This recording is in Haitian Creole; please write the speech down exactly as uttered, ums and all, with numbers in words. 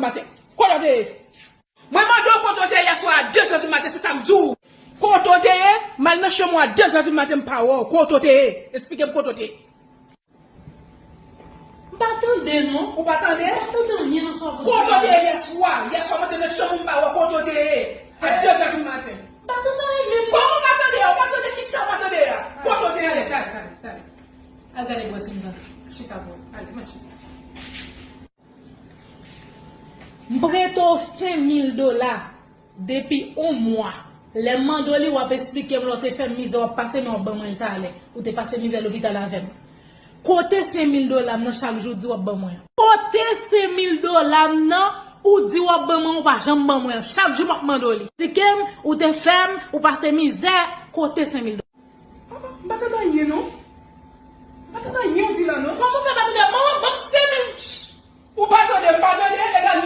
Maten. Kote w te ye? Mwen mande w kote w te ye yè swa a de zè di maten, se sa m di w. Kote w te ye? M al nan chanm ou a de zè di maten, m pa wè w. Kote w te ye? Esplike m kote w te ye. M pa tande, non. Ou pa tande? M pa tande anyen nan sa w ap di. Kote w te ye yè swa? Yè swa mwen te nan chanm ou, m pa wè w. Kote w te ye? A de zè di maten. M pa tande anyen menm. Kòman w pa tande a? Ou pa tande kisa w pa tande a? Kote w te ye? Talè, talè, talè, talè. Al gade bò si m tande. Chita bò. Ale, mèt chita. M prete w senk mil dola depi yon mwa. Lè m mande w li, w ap esplike m lè w te fè m mizè, w ap pase men w ap ban mwen l talè. Ou te pase mizè lopital avè m. Kote senk mil dola m nan chak jou w di w ap ban mwen an? Kote senk mil dola m nan ou di w ap ban mwen, ou pa janm ban mwen an? Chak jou m ap mande w li. Esplike m, ou te fè m, ou pase mizè, kote senk mil dola? Papa, m pa tande anyen, non. M pa tande anyen w di la, non. Kòman w fè pa tande? Manman, ban m senk mil. Ou pa tande, m pa tande, egal,